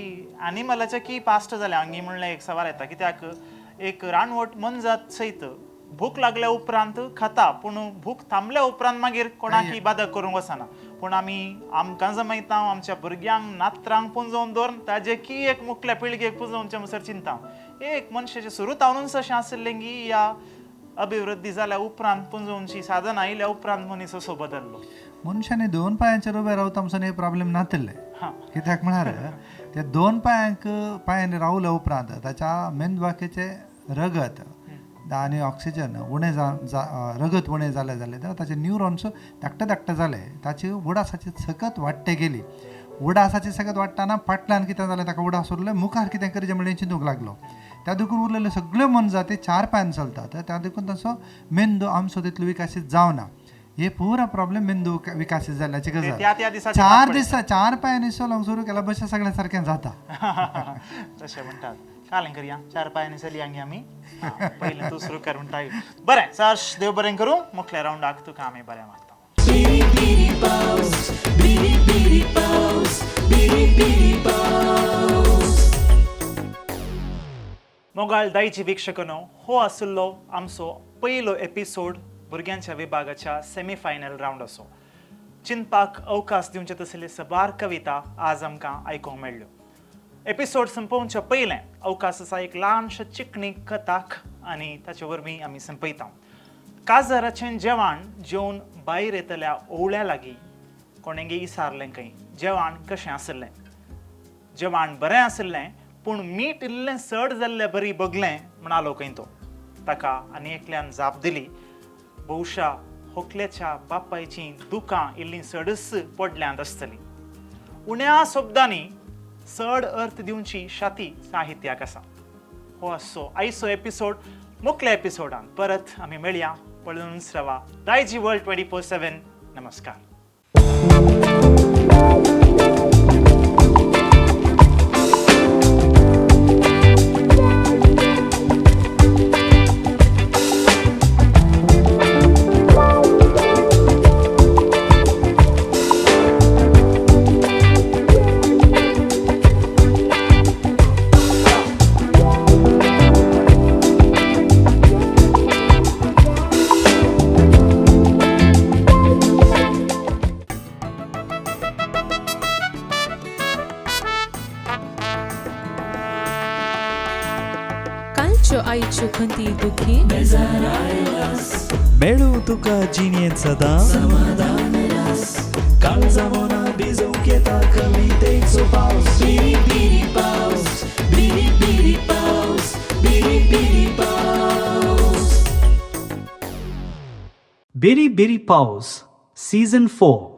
एनिमलाचे की पास्ट जालें हांगी म्हणलें एक सवाल येता, कित्याक एक रानवट मनजात सयत भूक लागल्या उपरांत खाता, पूण भूक थांबल्या उपरांत मागीर कोणाकी बादक करूंक वचना. पूण आमी आमकां जमयता, आमच्या भुरग्यांक नात्रांक पुंजोवन दवरून ताजे की एक मुखल्या पिळगेक पुंजोवचें म्हणसर चिंता. एक मनशाचें सुरू तावनूच अशें आशिल्लें की ह्या अभिवृद्धी जाल्या उपरांत पुंजोवची साधनां आयल्या उपरांत मनीस असो बदल्लो. मनशांनी दोन पांयांचेर उबे रावता म्हणसर हे प्रॉब्लेम नातिल्ले. कित्याक म्हळ्यार ते दोन पांयांनी रावल्या उपरांत ताच्या मेंदवाकेचें रगत आनी ऑक्सिजन उणें रगत उणें जालें जाल्यार ताचे न्युरॉन्स धाकटे धाकटे जाले, ताची उडासाची सकत वाडटे गेली. उडासाची सकत वाडटना फाटल्यान कितें जालें, ताका उडास उरलें, मुखार कितें करचें म्हणलें चिंतूंक लागलो. त्या देखून उरलेले सगळे मनजाती चार पांयान चलतात, त्या देखून ताचो मेंदू आमचो तितलो विकसीत जावना. हे पुरा प्रॉब्लेम मेंदू विकसीत जाल्ल्याची गजाल. चार दिसा चार पांयांनी चलोवंक सुरू केला बशें सगळ्या सारकें जाता तशें म्हणटात. कालें करया, चार पांयांनी चलयांगी आमी पयलें तूं सुरू कर म्हणटा. बरें सर, देव बरें करूं. मुखल्या रावंडाक तुका आमी बरें मागता. बिरी बिरी पावस, बिरी बिरी पावस, बिरी बिरी बिरी पावस. मोगाळ दायजी वीक्षकनो, हो आशिल्लो आमचो पयलो एपिसोड भुरग्यांच्या विभागाच्या सेमीफायनल रावंडाचो. चिंतपाक अवकाश दिवचे तसले सबार कविता आज आमकां आयकूंक मेळ्ळ्यो. एपिसोड संपोवच्या पयलें अवकाश आसा एक ल्हानशे चिकणी कथाक आनी ताचे वरवीं आमी संपयता. काजराचें जेवण जेवन भायर येतल्या ओवळ्या लागीं कोणेंगी इसारलें खंय जेवण कशें आशिल्लें. जेवण बरें आशिल्लें पूण मीठ इल्लें चड जाल्लें बरी बगलें म्हणालो खंय तो. ताका आनी एकल्यान जाप दिली, बहुशा होकल्याच्या बापायचीं दुकां इल्लीं चडच पडल्यांत आसतलीं. उण्या शब्दांनी चड अर्थ दिवची शाती साहित्याक आसा. हो आसचो आयचो एपिसोड. मुखल्या एपिसोडान परत आमी मेळया. पळोवनच रावा दायजी वर्ल्ड 24/7. नमस्कार. कालच्यो आईच्यो खंती दुखी मेळूं तुका जिणेंत सदां समाधान रास, काळजा मना भिजोवंक येता कवितेचो पावस. बिरी बिरी पावस, बिरी बिरी पावस, बिरी बिरी पावस. Biri Biri Paus, Season 4.